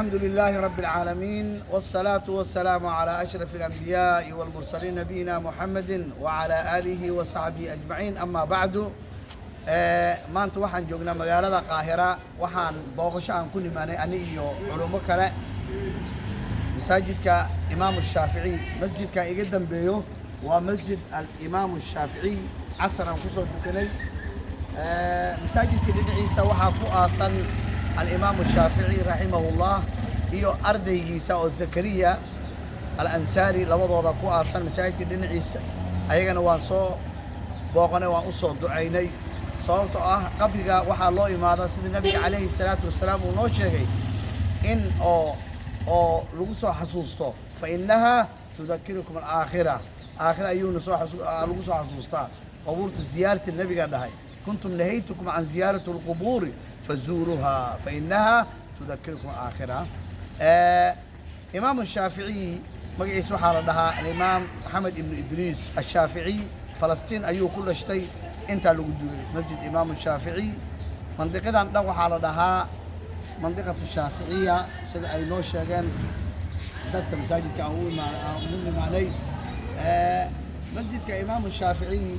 الحمد لله رب العالمين، والصلاة والسلام على أشرف الأنبياء والمرسلين، نبينا محمد وعلى آله وصحبه أجمعين، أما بعد. Maanta waxaan joognaa magaalada Qaahira. Waxaan booqasho aan ku nimaanay, ani iyo culummo kale, masaajidka Imaamu Shaaficiy. Masjidkan iga dambeeyo waa Masjid Alimaamu Shaaficiy. Casar aan kusoo tukanay. Masaajidka dhinaciisa waxaa ku aasan Alimaamu Shaafici raximahullah iyo ardaygiisa oo Zakariya Alansaari, labadooda ku aasan masaajidka dhinaciisa. Ayagana waan soo booqanay, waan u soo ducaynay, sababtoo ah qabriga waxaa loo imaadaa sida Nabiga calayhi salaatu wasalaam uu noo sheegay in oo lagu soo xasuusto, fa innaha tudakirukum alaakhira. Aakhira ayuuna soo lagu soo xasuustaa qabuurta ziyaarta. Nabiga dhahay: kuntum nahaytukum can ziyaarati alqubuuri fazuuruha fa innaha tudakirukum alaakhira. Imaamu Shaaficiy magaciisa waxaa la dhahaa Alimaam Maxamed Ibnu Idriis Ashaaficiy. Falastiin ayuu ku dhashtay, intaa lagu dugay Masjid Imaamu Shaaficiy. Mandiqadan dhan waxaa la dhahaa Mandiqatu Shaaficiya, sida ay noo sheegeen dadka masaajidka aan ugu imaanay. Masjidka Imaamu Shaaficiy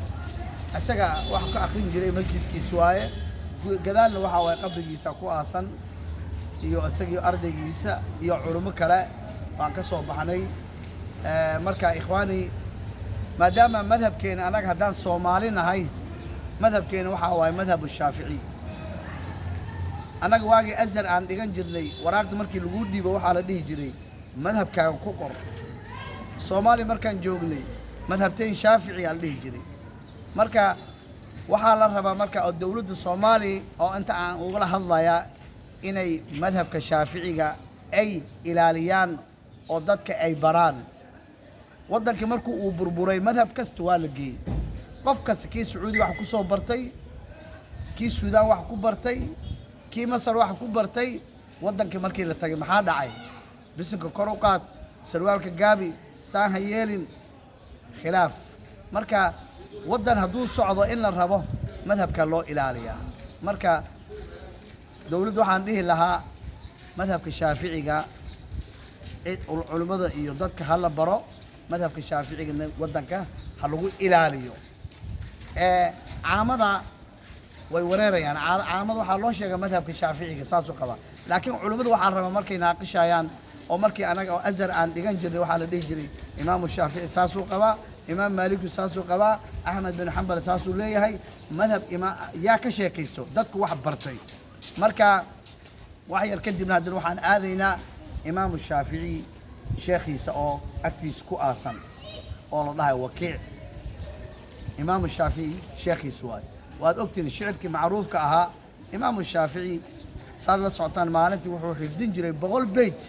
isaga wax ka akrin jiray masjidkiis waaye. Gadaalna waxaa waaye qabrigiisa ku aasan iyo isagii ardaygiisa iyo culummo kale. Waan ka soo baxnay. Marka ikhwaani, maadaama madhabkeena annaga haddaan Soomaali nahay, madhabkeena waxaa waaye Madhab Shaaficiy. Annaga waagii Azhar aan dhigan jirnay, waraaqda markii lagu dhiibo waxaa la dhihi jiray madhabkaaga ku qor. Soomaaliya markaan joognay, madhabteyn Shaafici aa la dhihi jiray. Marka waxaa la rabaa marka oo dowladda Soomaaliya oo inta aan ugala hadlayaa inay madhabka Shaaficiga ay ilaaliyaan oo dadka ay baraan. Waddankii markuu uu burburay, madhab kasta waa la geeyey. Qof kasta, kii Sacuudi wax ku soo bartay, kii Suudaan wax ku bartay, kii Masar wax ku bartay, waddankii markii la tagay maxaa dhacay? Bisinka kor u qaad, sarwaalka gaabi, saan ha yeelin, khilaaf. Marka waddan hadduu socdo in la rabo madhabka loo ilaaliyaa. Marka dowladdu waxaan dhihi lahaa madhabka Shaaficiga culimmada iyo dadka ha la baro. Madhabka Shaaficiga waddanka ha lagu ilaaliyo. Caamada way wareerayaan. Caamada waxaa loo sheegaa madhabka Shaaficiga saasuu qabaa, laakiin culimmadu waxaa la rabaa markay naaqishayaan oo markii anaga oo Azhar aan dhigan jirnay waxaa la dhihi jiray Imaamu Shaafici saasuu qabaa, Imaam Maaliku saasuu qabaa, Axmed bin Xambal saasuu leeyahay. Madhab ima yaa ka sheekaysto dadku wax bartay. Marka wax yar kadibna haddana waxaan aadaynaa Imaamu Shaafici sheekhiisa oo agtiisa ku aasan oo la dhahayo Wakiic. Imaamu Shaafici sheekhiisu waayo. Waad ogtihiin shicirkii macruufka ahaa Imaamu Shaafici. Saad la socotaan, maalintii wuxuu xifdin jiray 100 beyt.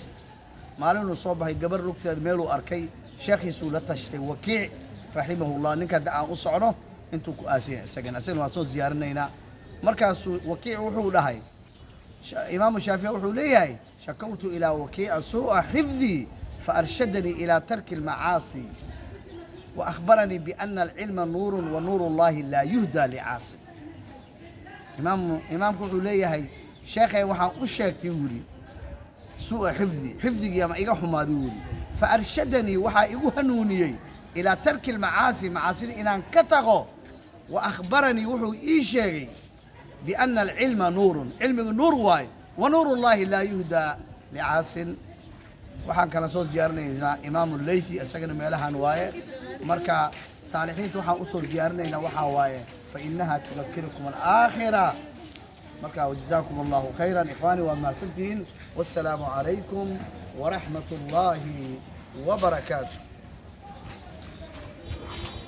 Maalinuu soo baxay, gabar lugteeda meeluu arkay, sheekhiisuu la tashtay, Wakiic raximahullah. Ninka hadda aan u socno intuu ku aasanya isagana waan soo ziyaarinaynaa. Markaasuu Wakiic wuxuu dhahay, Imaamu Shaafici wuxuu leeyahay: shakawtu ilaa Wakiica suu'a xifdii faarshadanii ilaa tarki almacaasi وأخبرني بأن العلم نور ونور الله لا يهدى لعاصي. Imaamku wuxuu leeyahay: sheekhay waxaan u sheegtay wuri suu'a xifdi, xifdigii ama iga xumaaday wuri. Faarshadanii, waxaa igu hanuuniyey, ilaa tarki almacaasi, macaasida inaan ka tago. Wa akhbaranii, wuxuu ii sheegay, biana alcilma nuurun, cilmigu nuur waayo, wa nuur ullahi laa yuhdaa licaasin. Waxaan kala soo ziyaarinaynaa Imaamu Leythi, isagana meelahan waaye. Marka saalixiinta waxaan usoo ziyaarinaynaa waxaa waaye fa innaha tudakirukum alaakhira. Marka wajazaakum Allahu khayran, ikhwaani, waad mahadsantihiin. Wassalaamu calaykum waraxmat ullaahi wabarakaatu.